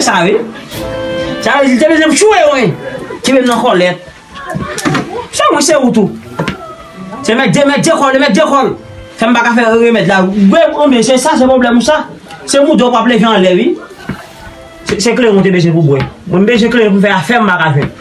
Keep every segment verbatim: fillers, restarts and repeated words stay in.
Sa wi. Sa vle di l te bezwen m tchwe wi. Kenbe m nan kòlèt. Sa mwen se ou tou. Se mèt de, mèt de kòl, mèt de kòl. Fè m pa ka fè remèd la. Wi, anben, se sa, se pwoblèm ou sa. Se mouda w p ap leve anlè wi. Se, se kleren w te bezwen pou bwè. Mwen m bezwen kleren pou m fè afè m pa ka jwenn.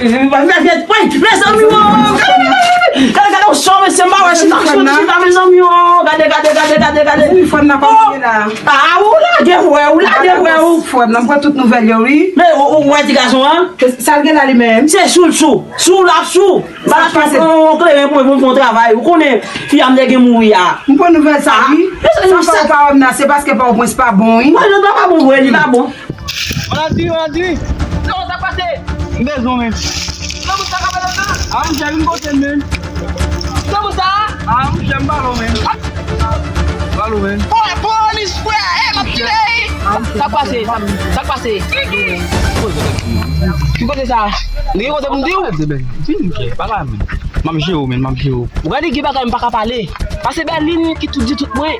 Mezanmi, o, gade, gade, gade, yon sò, mesye, m pa wè chita, chita, chita, mezanmi, o, gade, gade, gade, gade, gade. Wi, frè m nan pa la. A, ou lage frè, ou lage frè, ou. Frè m nan, m pran tout nouvèl yo, wi. Men, ou, ou wè ti gason an? Sa l gen la, li menm? Se sou l sou, sou l ap sou. Sa k pase? Ou kleren pou mwen, pou m fè yon travay. Ou konnen, fi a m te gen mouri a. M pran nouvèl sa, wi. Sa fè ou pa wè m nan, se paske Pòtoprens pa bon, wi. Mwen, nou pa bon, vre, li pa bon. Maladi, maladi. Sa w ta pase? M bezwen w, men. Nan moun sa ka pale sa? A, monchè, vin kote m, men. Nan moun sa? A, monchè, m pale w, men. Pale w, men. Pran, pran lis, frè, e, m ap kite. Sa k pase? Sa k pase? Ki kote sa? Li gen kote pou m di w? Vin, monchè, pale a, men. M ap jere w, men, m ap jere w. Ou gade gen bagay m pa ka pale. Pase Bèlin ki tou di tout mwen.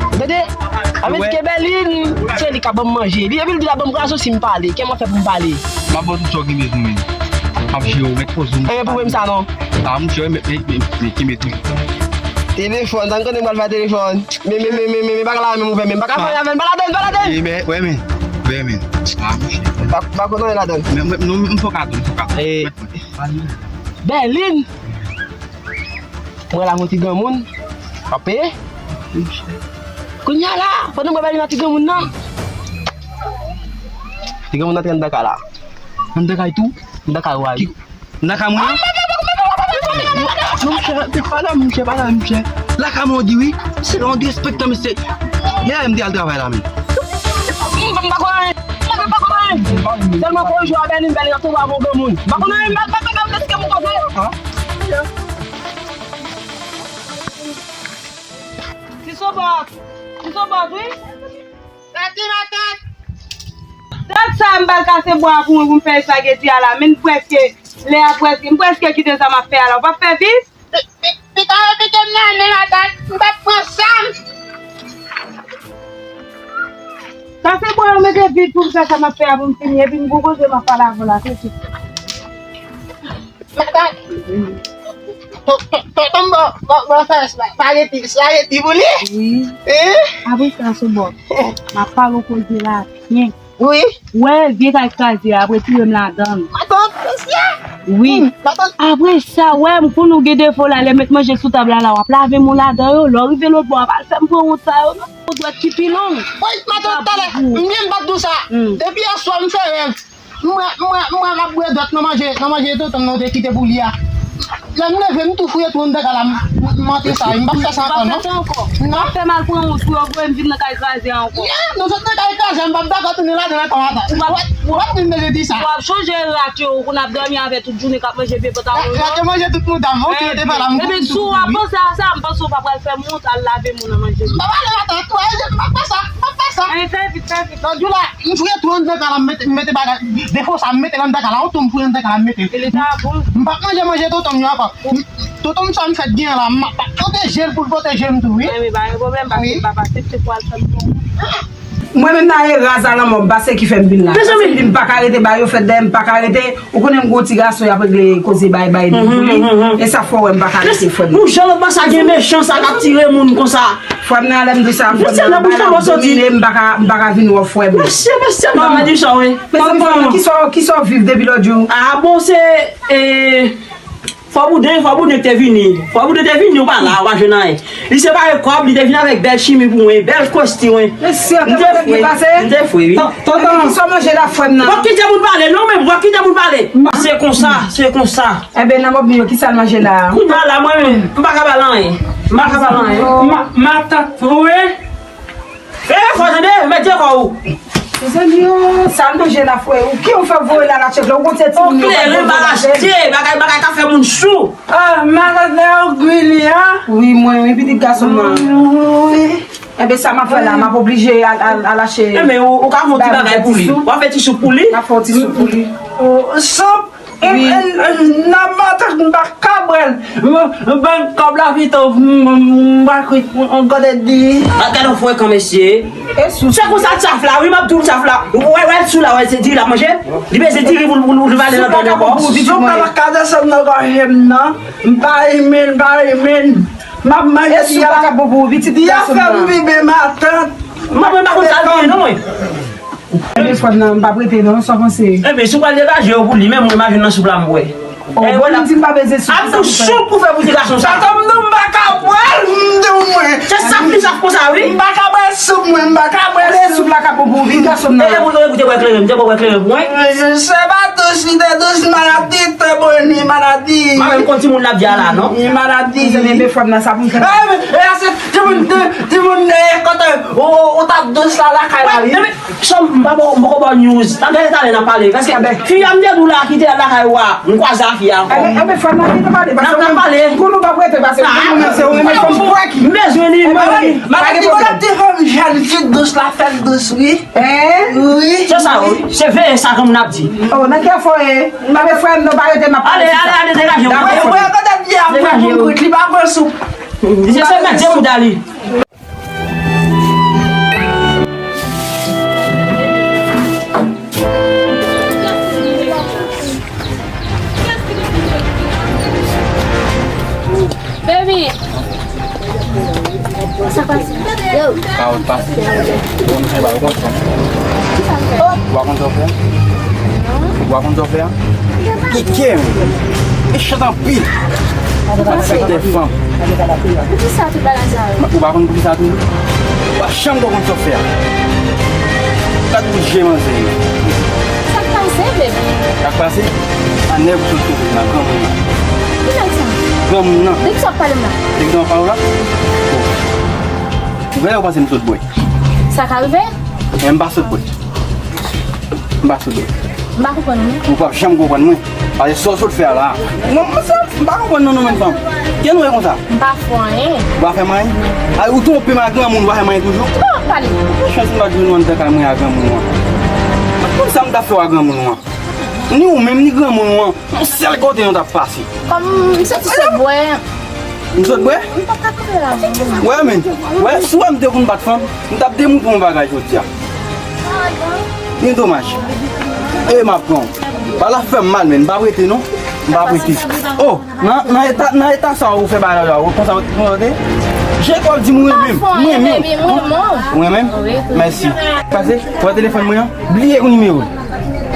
Ou tande? Sa vle di ke Bèlin, se li k ap ban m manje. Li, epi l di l ap ban m rason si m pale. Kè m ap fè pou m pale? M ap ba w tout sa w gen bezwen, men. M ap jere w, mèt poze w. Anyen pwoblèm sa non. A, monchè, men, men, men, men, kenbe tou. Telefòn, sa m konnen m pral fè telefòn. Men, men, men, men, men, men, bagay la, men m ouvè, men m pa ka fè anyen avè l, m pa ladann, m pa ladann. E, men, wè, men. Wè, men. A, monchè. Pa, pa konn anyen ladann. Men, men, non, m fòk atann, m fòk atann. E, Bèlin. Mwen la, yon ti granmoun. W ap peye? Kounye a la, pandan mwen Bèlin nan ti granmoun nan. Ti granmoun nan te anndan kay la. Anndan kay tou? Anndan kay ou a, wi. Anndan kay mwen an? Non, monchè, te pa la, monchè, pa la, monchè. Lakay mwen, w di wi. Se lè w derespektan, mesye. Lè a m te al travay la, men. M pa konnen. M pa konnen. Tèlman kouri jou a Bèlin, Bèlin ap tonbe avè yon granmoun. M pa konnen, m pa, m pa, m pa, m pa, m pa, m pa, Ti Sobòt! Ti Sobòt, wi! Sa di matant! Tank sa m pral kase bwa pou mwen pou m fè espageti a la, men m prèske, lè a prèske, m prèske kite sa m ap fè a la. Ou p ap fè vit? Pi, pi, pita yo pike m nan men matant, m p ap pran sa m. Kase bwa yo mete vit pou m fè sa m ap fè a pou m fini, epi m gon koze m ap pale avè w la, tout swit. Matant. Ton-, ton-, tonton m ba, ba, ba fè espageti, espageti pou li? Wi. Apre sa, Sobòt, m ap pale w koze la byen. Wi. Wè, vye kay kraze a, ap retire m ladan l. Matant, mesye. Wi. Hmm, matant. Apre sa, wè, m konn ou gen defo la, lè m met manje sou tab la, la, w ap lave men w ladan yo, lè w rive lòt bò, w ap al fè m pran wont sa yo, non. Ou dwèt ki pi long. Wi, matant, talè, m byen m pa t di w sa. Hmm. Depi yèswa, m fè rèv. M wè, m wè, m wè l ap bwè dwèt nan manje, nan manje tonton m nan te kite pou li a. Lè m leve, m tou fouye twou anndan kay la, m, m, m antre sa, m p ap fè sa ankò, non. W ap fè sa ankò? Non. W ap fè m al pran wont pou yo voye m vin nan kay kraze a ankò. Yeah, nou sot nan kay kraze a, m p ap dakò tounen ladan l ankò, matant. W ap, w ap, w ap vin mele di sa. W ap chonje rat yo, ou konn ap dòmi avè tout jounen k ap manje vye pantalon yo. Rat yo manje tout mouda m, ok, te fè la, m, m, m, si w ap panse a sa, m panse w pa pral fè m wont al lave men w nan manje. M pa pale, matant, m p ap fè sa, m p ap fè sa. Fè vit, fè vit. Lòt jou la, m fouye twou anndan kay la, m mete, m mete bagay. Defo sa, m mete l anndan kay la. Yon tou m fouye anndan kay la, m mete. E li ta bon. M p ap manje manje tonton m yo ankò. Tonton m sa m fèt gen la, m ap pwoteje l pou l pwoteje m tou, wi. Wi, pa gen pwoblèm, pase, pa pase, se pou al fè m bon. Mwen menm nan e raz a lanmò m pase ki fè m vin la. Mezanmi, m pa ka rete ba yo fèt dèyè, m pa ka rete. Ou konnen m gon ti gason y ap regle koze bay bay li pou li. E sa fè w wè m pa ka rete frè m. Pou jan lòt bò sa gen mechan sa k ap tire moun konsa. Frè m nan lè m di sa, frè m nan bay la domine, m pa ka, m pa ka vin wè w frè m. Mesye, mesye, m pa ka di sa, wi. Mesye, frè m, kisa, kisa w viv depi lòt jou? A bon, se, e, fò Bouden, fò Bouden te vini. Fò Bouden te vini, ou pa la, ou pa jwenn anyen. Li separe kòb, li te vin avèk bèl chimi pou mwen, bèl kosti mwen. Mesye, te fre, m te fre, wi. Tonton, kisa w manje la, frè m nan? W ap kite moun pale, non, men w ap kite moun pale. Se konsa, se konsa. Enben, nan mòb li yo, kisa l manje la? Kounye a la, mwen menm, m pa ka ba l anyen. M pa ka ba l anyen. Ma, matant, wi. E, fò tande, mete kò ou. Mezanmi, o, sa l manje la, frè. Ou ki ou fè voye la, la tchèk la? Ou konn se timoun yo pa kleren, ba achte, bagay, bagay ka fè moun sou. A, matant la, ou gri li, a? Wi, mwen, wi, pitit gason m nan. Wi. Enben, sa m ap fè la, m ap oblije al, al, al achte. Enben, ou, ou ka fè yon ti bagay pou li. W ap fè ti soup pou li? M ap fè yon ti soup pou li. O, soup? Wi. E, e, e, nan matant, m pa ka bwè l. M ban kòb la pito, m pa kwit, m kote di. Gade yon frekan, mesye. Se konsa tchaf la, wi, m ap di w tchaf la. Wè, wè, sou la, wè, se diri l ap manje. Li bezwen diri pou l, pou l, pou l vale nan dan ankò. Sou pa ka desann nan gòje m nan. M pa renmen, m pa renmen. M ap manje. E sou pa ka bon pou pitit gason m nan. Li ap fè m vibre matant. Mwen, mwen pa konn sa l gen non, mwen. Ebyen, frè m nan, m p ap rete non, sa w panse? Ebyen, si w pral degaje yo pou li, men mwen, m a jwenn nan soup la, m wè. Oh, bon, li di m pa bezwen soup, ap tou soup pou fè pou ti gason sa. Sa tanm nou, m pa ka bwè l, m di w mwen. Se sa plis ap konsa, wi. M pa ka bwè soup, mwen, m pa ka bwè soup. Soup la ka bon pou pitit gason m nan. E, e, ou te bwè kleren, m te bwè kleren pou mwen. Se pa dous, li te dous, maladi, te bon, li maladi. Mwen menm konn timoun l ap di a la, non? Li maladi. Mezanmi, ebyen, frè m nan, sa pou m fè. E, e, se timoun, ti-, timoun, e, kote, ou, ou, ou t ap dous la, lakay la, wi. Sòm, m pa poko, m poko ba w news. Talè, talè n a pale. Paske fi a m te di w la ki te al lakay ou a, m kwaze a fi a ankò. Ebyen, ebyen, frè m nan, kite pale, paske mwen, pou nou pa prete, paske mwen menm se ou renmen fanm pwèki. M bezwen li, m bezwen li. Maladi, maladi, maladi, fanm jèn, fi dous la, fè l dous, wi. Wi. Se sa, wi. Se veye sa granmoun ap di. Oh, nan kè fò ye. M pa vle frè m, non, pa rete, m ap pale. Ale, ale, ale, degaje w. Mwen, mwen, kote m ye a, mwen, mwen, li pa pran soup. Se, se mèt, se mouda li. Baby. Sa pase? Yo. Sa pase? Bon, e ba, ou konn sa. Ou pa konn sa w fè? Ou pa konn sa w fè? Kike m. Mechan anpil. Malfektè fanm. Poukisa tout bagay sa yo? Ou pa konn poukisa tou? Ou pa janm ko konn sa w fè a. Gad bout je manzè yo. Sa k pase, baby? Sa k pase? A nèg ou sot kote nan granmoun nan. Ki nèg sa? Granmoun nan. De ki sa w ap pale m la? De ki sa w ap pale w la? Bon. Ou genlè ou panse m sot bwè. Sa ka rive? Men m pa sot bwè. M pa sot bwè. M pa konprann ou non. Ou p ap janm konprann mwen. Paske sa w sot fè a la. Mwen, mwen, sa, m pa konprann non, non, menm fanm. Kiyès nou ye konsa? M pa fè w anyen. Ou pa fè m anyen? Ay, ou twonpe m ak granmoun, ou pa fè m anyen toujou? Ki bagay w ap pale? Chans m pa t jwenn ou anndan kay mwen ak granmoun ou an. Konn sa m t ap fè w ak granmoun ou an. Ni ou menm, ni granmoun ou an. Yon sèl kote nou t ap pase. Kòm m soti sot bwè. M sot bwè? M pa ka kanpe la. Wè, men. Wè, si w wè m te konn bat fanm, m t ap demoute yon bagay jodi a. Byen domaj. E m ap pran w. Bagay la fè m mal, men m p ap rete, non. M p ap rete. Oh, nan, nan eta, nan eta sa ou fè bagay la, ou konsa, ou konsa, tande? Je kò di m renmen, m renmen. Ou renmen? Mèsi. Pase, pran telefòn mwen an, bliye nimewo l.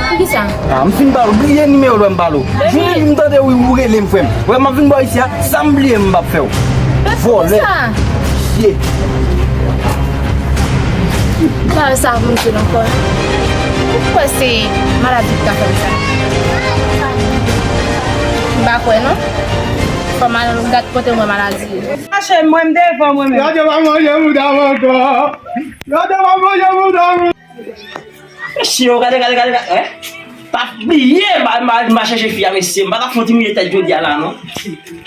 Poukisa? Ah, m fin ba w, bliye nimewo l, wè m ba l ou. Jounen m tande wi, ou rele m, frè m. Wè, m ap vin bò w isi a, sa m bliye m p ap fè w. Vòlè. Vye. Bagay sa ap monte nan kò l. Ou kwè se maladi ki ka fè m sa? M pa kwè, non. Fò m al gad kote m wè maladi ye. Mache, mwen, m devan mwen menm. Gade, pa manje mouda m ankò. Gade, pa manje mouda m. Mesye, gade, gade, gade, gade, eh? Pa bliye, m a, m a, m a chèche fi a, mesye. M pa t ap fè yon ti mouye tèt jodi a la, non.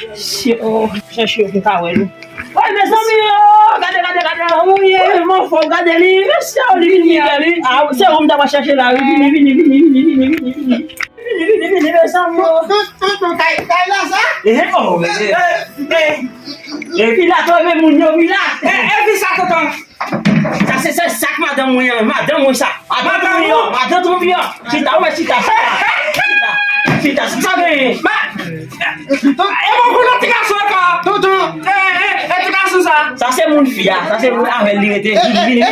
Mesye, oh, chèche yo pou ka wè nou. Woy, mezanmi, oh, gade, gade, gade, oh, mouye, mwen fò, gade li, mesye, oh, li vin, li vin, li. Ah, se ou m ta va chèche la, wi, vini, vini, vini, mezanmi, oh. Tonton, tonton, kay, kay la, sa? Eh, oh, eh, eh, eh. Epi la, tonton, men moun yo, wi, la. Eh, eh, ki sa, tonton? Sa se, se sa k madanm mwen an, madanm mwen sa. Madanm mwen an, madanm mwen an. Chita, wè, chita, chita. Chita, chita, sa genyen. Ma, e bon pou lòt ti gason ankò. Tonton. E, e, e ti gason sa. Sa se moun fi a, sa se moun avè l li rete. Vini, vini, vini, vini.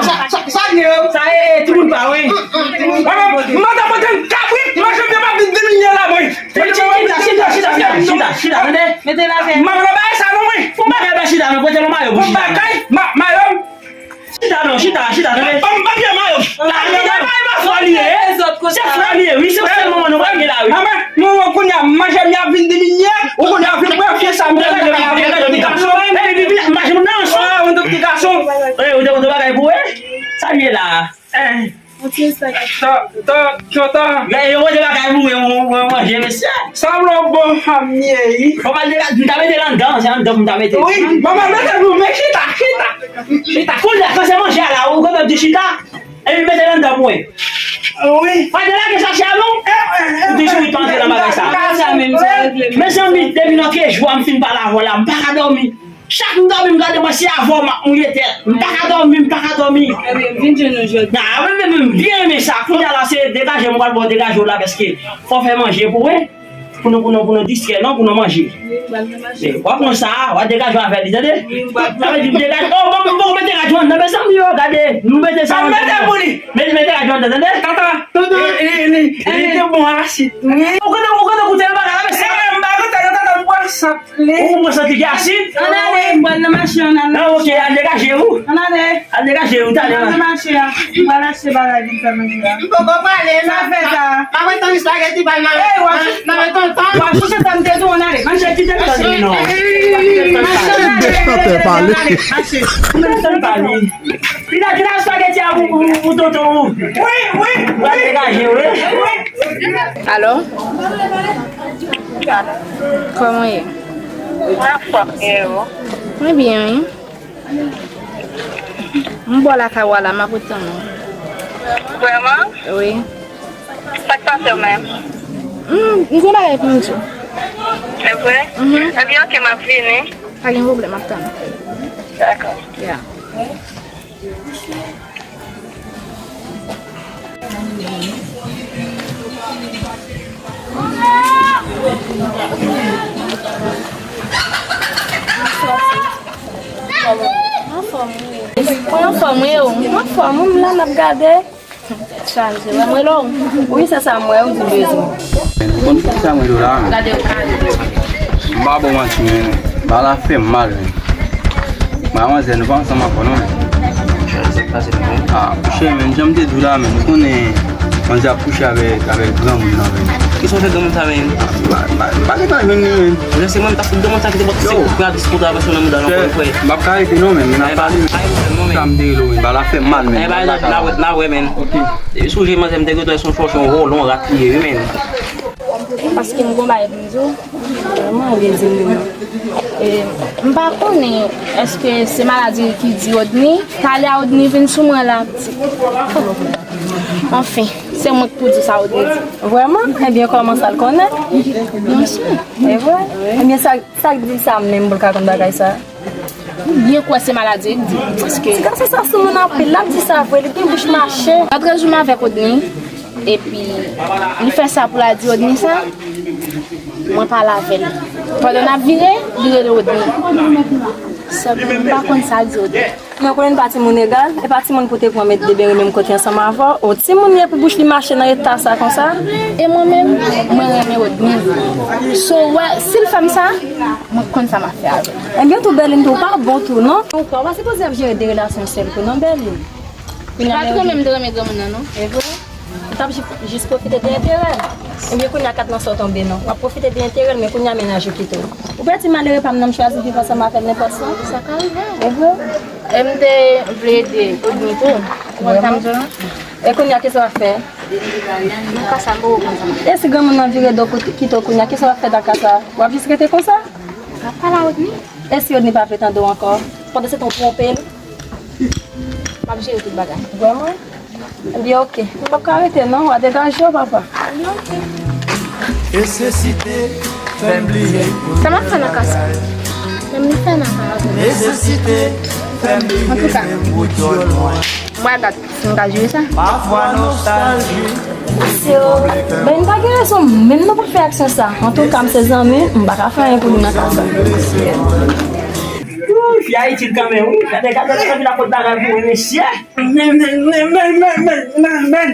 Sa, sa, sa genyen. Sa e, e timoun pa, wi. Madanm mwen te kabrit, manje byen pa vin diminye la, mwen. Chita, chita, chita, chita, chita, chita, tande? Mete la fè. M ap nan bagay sa non, mwen. Fon bagay ba chita, non, pote non mayo pou chita. Fon bagay, ma, mayo. Chita, non, chita, chita, tande? Ban m, ban m pye mayo. La, la, la, la, la, fwa li ye. Se fwa li ye, wi, se sèl manman nou pa gen la, wi. Manman, manman, kounye a, manje m y ap vin diminye. Ou kounye a vin pran fye sa, m te vin pran fye sa. Manje m nan, son. Ou te, ou te bagay pou, e? Sa li ye la. Eh. Tan, tan, tan, tan. Men yo manje bagay pou mwen, mwen, mwen manje, mesye. Sa m lòt bon fanm ye, wi. Fò m al degaje, m ta mete l anndan, se anndan pou m ta mete. Wi, manman, mete pou mwen, chita, chita. Chita, kounye a, panse manje a la, ou konn di chita. Epi mete l anndan pou mwen. Wi. Pa delage chache a non. Ou toujou tou antre nan bagay sa. Mezanmi, depi nan trèz jou a m fin pale avè w la, m pa ka dòmi. Chak m dòmi, m gade mwen se avè w m ap mouye tèt. M pa ka dòmi, m pa ka dòmi. Ebyen, vin jwenn nou jodi. Nan, mwen menm, m byen renmen sa. Kounye a la, se degaje m pral ba w degaje w la, paske fò w fè manje pou mwen. Pou nou, pou nou, pou nou distrè, non, pou nou manje. Wi, m pral fè manje. W ap pran sa, w ap degaje w avè li, tande? Wi, m pral. Sa vle di degaje. Oh, bon, bon, bon, mete radyo anndan, mezanmi, yo, gade. Nou mete sa anndan. Mete pou li. Mete, mete radyo anndan, tande? Tata, tata, li, li, li te bon asid. Wi. Ou konn, ou konn koute l bagay la, mesye. Eh, m pa kontan, tata, m pran sant li. Ou pran sant li ki asid? Ann ale, m pral nan mache, ann ale. Ah, ok, al degaje ou. Ann ale. Al degaje ou, talè. M pral nan mache a. M pral achte bagay vin fè manje a. M poko prale, sa fè sa. M ap ret tann espageti pa l nan, nan, nan men tonton. W ap chèche sa m te di w, ann ale. Mache, kite l tann li non. Kite l tann pale. Mache, ann ale. Mache. Kite l tann pale. Kite, kite espageti a pou, pou, pou tonton ou. Wi, wi, wi. W ap degaje, wi. Alo? Kòman w ye? Mwen anfòm, e ou? Mwen byen, wi. M bò lakay ou a la, m ap ret tann ou. Vrèman? Wi. Sa k pase w menm? M, m gen bagay pou m di w. Se vre? Mhm. Ebyen, ok, m ap vini. Pa gen pwoblèm, m ap tann ou. Dakò. Ya. Anfòm, wi. Mwen anfòm, wi, ou? Anfòm, wi, m la, m ap gade. Chaje, wè, m rele w. Wi, se sa, m wè, ou di bezwen. Ou konn poukisa mwen rele w la, men? Gade, gade. M pa ba w manti, men. Bagay la fè m mal, men. Manzè, nou pa ansanm ankò non, men. Sa k pase menm? Ah, monchè, men, jan m te di w la, men, ou konnen manzè ap kouche avèk, avèk granmoun nan, men. Kisa w fè granmoun sa, men? Ah, m pa, m pa, m pa gentan jwenn li, men. Monchè, se mwen, m ta fout granmoun sa ki te bòt se gradis pou travay sou nan mouda l ankò, frè. M p ap ka rete non, men, men n ap pale, men. Sa m te rele w, men, bagay la fè m mal, men. N a wè, n a wè, men. Ok. Depi sou je manzè, m te gentan wè se yon chòchon, yon vòlò, yon rat li ye, wi, men. Paske m gon bagay pou m di w. Vrèman, ou byen di m wi. E, m pa konnen, èske se maladi ki di Odni? Talè a Odni vin sou mwen la, ap di. Anfen, se mwen k pou di sa Odni di. Vrèman? Ebyen, kòman sa l konnen? Mwen sou. E vre? Ebyen, sa, sa k di l sa menm pou l ka konn bagay sa? Ou byen kwè se maladi l di, paske ti gason sa sou moun anpil, l ap di sa vre, li gen bouch mache. Antre jou m avèk Odni, epi li fè sa pou l al di Odni sa, mwen pale avè l. Pandan n ap vire, li rele Odni. Sèlman, m pa konn sa l di Odni. Mwen konnen n pa timoun egal, e pa timoun pou te pran met debere menm kote ansanm avè w. O timoun ye pou bouch li mache nan eta sa konsa. E mwen menm, mwen renmen Odni. So, wè, si l fè m sa, mwen konn sa m ap fè avè l. Ebyen, tou Bèlin tou pa bon tou, non? Ou pa, ou pa sipoze ap jere de relasyon sèl tou, non, Bèlin? Ou pa t renmen m te renmen granmoun nan, non? E vre? Ou t ap ji-, jis pwofite de enterè l. Ebyen, kounye a kat nan sa w tonbe, non? W ap pwofite de enterè l, men kounye a mennaj ou kite w. Ou pèdi malere pa m nan, m chwazi viv ansanm avè l nenpòt sa. Sa ka rive. E vre? E m te vle ede Odni tou. Ou konn sa m di w lan? E kounye a, kisa w ap fè? Nan ka sa, m poko konn sa m ap fè. E si granmoun nan vire do pou kite w kounye a, kisa w ap fè nan ka sa? W ap jis rete konsa? M ap pale a Odni. E si Odni pa vle tande w ankò? Pandan se tan w twonpe l? M ap jere tout bagay. Vrèman? Ebyen, oke. M p ap ka rete, non. W a degaje w, papa. Ebyen, oke. Nesesite fè m bliye. Sa m ap fè nan ka sa? Fè m li fè nan ka sa. Nesesite fè m bliye. Antouka, mwen gad si m ka jere sa. Pafwa nostalji. Mesye, ben, m pa gen rezon menm non pou fè aksyon sa. Antouka, m se zanmi, m pa ka fè anyen pou li nan ka sa. Ooh, fi a itil kanmenm, wi. Gade, gade, gade, gade, gade, gade, gade, gade, mesye. Men, men, men, men, men, men, men, men.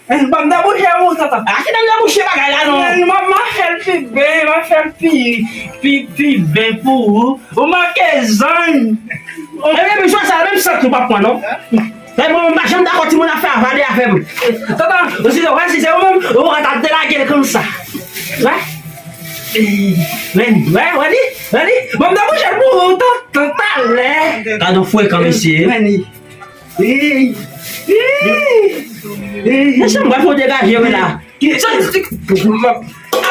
Men, ban m debouche pou ou, tonton. A, ki ban m debouche bagay la, non? Men, m ap mache l pi ben, m ap fè l pi, pi, pi ben pou ou. Ou manke zanj. Ebyen, men, chwa sa, menm sant nou p ap pran, non. Men, bon, m pa janm dakò timoun ap fè avale avè m. Tonton, ou si, wè, si se ou menm, ou pral ta delage l konsa. Wè? Men, wè, wè li, wè li. Ban m debouche l pou ou, tonton, talè. Gade yon frekan, mesye. Men li. Mesye, m pral fè w degaje, wi, la.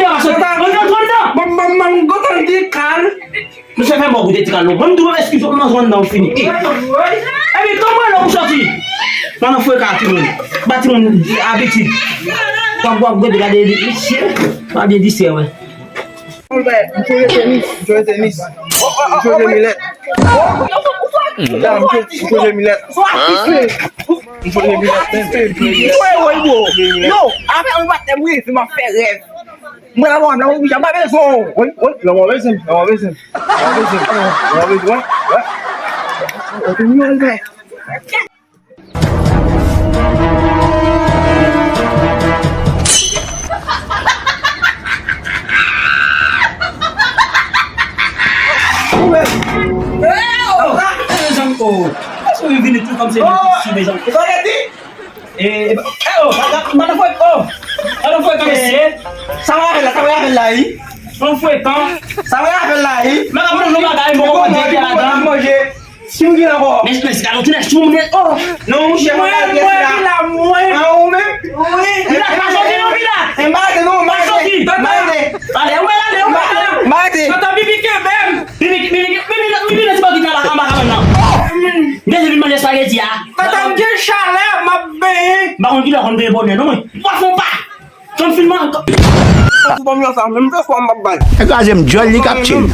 tande a pa soti. Antre, antre anndan. Ban m, ban m, ban m, kontan di kal. Mesye fè mò goute ti kal nou. Ban m tou eskize w, m antre anndan ou fini. Epi, kòman lè ou soti? Nan nan fwe ka timoun. Ba timoun abitid. W ap, w ap gade, gade li, mesye. Pa byen distrè, wè. M chonje tenis, m chonje tenis. M chonje milèt. Ya, m chonje, m chonje milèt. M chonje milèt, menm. Yo, apre yon batèm, wi, m ap fè rèv. Mwen, la mwen, la mwen, m pa bezwen w. Wi, wi, la mwen bezwen, la mwen bezwen. La mwen bezwen, la mwen bezwen, wè. Oke, m yo, Albè. Sa w ap fè la? Sa w ap fè la, wi? Sa w ap fè la, wi? Mwen ap manje yon bagay, mwen ap manje. Si w gen ankò. Men, men, si gade, ou tounen, si w mounen, oh! Non, monchè, mwen mwen, Pilat, mwen. An, ou menm? Wi. Pilat, pa soti non, Pilat. E, m pa rete non, m pa rete. M pa rete. Ale, ou mèt ale, ou mèt ale. M pa rete. Tonton Bibi kenbe m. Bibi, Bibi, Bibi, Bibi, Bibi, nan ti bò ki travay anba kabann nan. M te vin manje espageti a. Tonton, m gen chalè, m ap benyen. M pa konn kilè w konn benyen bonè non, mwen. W ap fè yon pa. Konn filme ankò. Ou ban m yon sa, menm fè swa m p ap bay. E kraze m dyòl li kaptyen.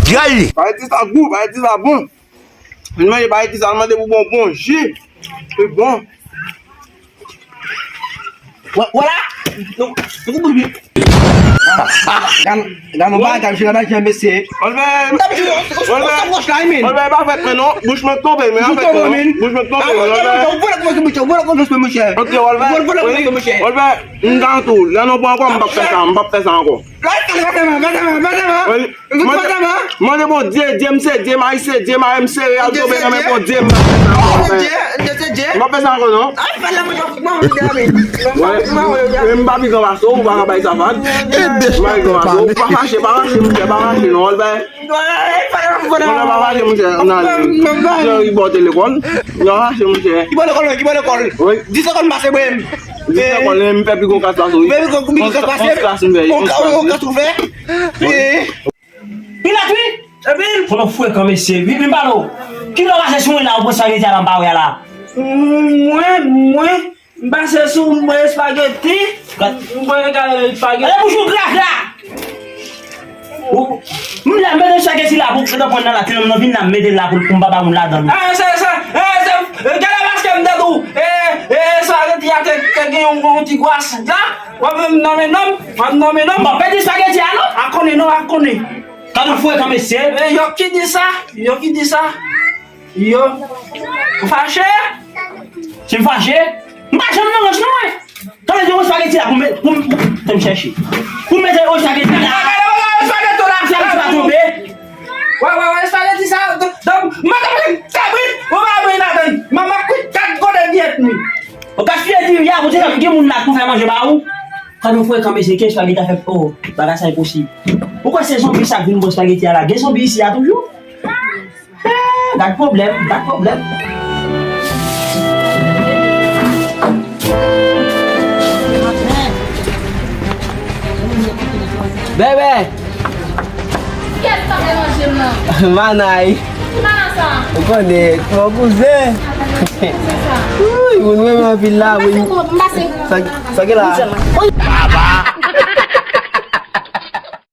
Dyòl li. Bagay ti sa gou, bagay ti sa bon. Vin manje bagay ti sa, mande pou bon, bon ji. Li bon. Wè, wè la. Non, non, non, non. Gade, gade yon bagay, misye la, mesye. Olbè, Olbè, Olbè, pa fèt mwen non. Bouch mwen tonbe, men pa fèt mwen non. Bouch mwen tonbe, men Olbè. Oke, Olbè. Olbè, m ta tou, lè nou pran ankò, m p ap fè sa, m p ap fè sa ankò. Mande Bondye, Dye m se Dye, mari se Dye, mari m sere al tonbe nan men Bondye, m p ap fè sa ankò, Olbè. M p ap fè sa ankò non. Wè, men m pa pi gran pase w, ou pa ka bay sa fad. M pa pi gran pase w, pa fache, pa fache, monchè, pa fache non, Olbè. Olbè, pa fache, monchè, nan, nan, nan, li bò telefòn. Li pa fache, monchè. Ki bò lekòl, ki bò lekòl? Wi. Dis lekòl m pase, wi. Dis lekòl, men m fè pi gwo klas pase w, wi. Fè pi gwo, pi gwo klas pase. Onz klas m fè, onz klas m fè. Pilat, wi. Epi? Fò nou frekan, mesye. Wi, vin pale w. Kilè w pase sou mwen la, ou pran espageti a la, m pa wè a la. Mwen, mwen, m pase sou mwen espageti. M pran espageti. Ale bouch ou krak la. Ou, m la mete espageti la pou, pou pran nan la, ti nonm nan vin la, m mete l la pou, pou m pa ba moun ladan l. E, se, se, e, se, e, gade paske m te di w, e, e, espageti a te, te gen yon, yon ti gwa asid la. W ap nonmen non m, w ap nonmen non m. M p ap pèdi espageti a non. A konnen non, a konnen. Gade yon frekan, mesye. E, yo ki di sa, yo ki di sa. Yo. Ou fache? Si m fache? M pa janm nan ranch non, mwen. Tande yon espageti la pou m, pou m, pou m, pou m chèche. Pou m mete yon espageti la. Gade, gade, gade, espageti la. Espageti la tonbe. Wè, wè, wè, espageti sa, m pa t ap kabrit, ou pa vle ladann. Manman kwit kat kote vyèt mi. Ou gaspiye diri a, kote sa gen moun la pou fè manje ba ou? Gade yon frekan, mesye, ki espageti a fè, oh, bagay sa enposib. Ou kwè se zonbi sa k vin bò espageti a la? Gen zonbi isi a toujou? Eh, gad pwoblèm, gad pwoblèm. Bèbè! Kiyès k ap deranje m nan? Manay. Ki manay sa? Ou konnen, mon kouzen. Kouzen sa? Wi, moun renmen anpil la, wi. M pase, m pase. Sa, sa gen la?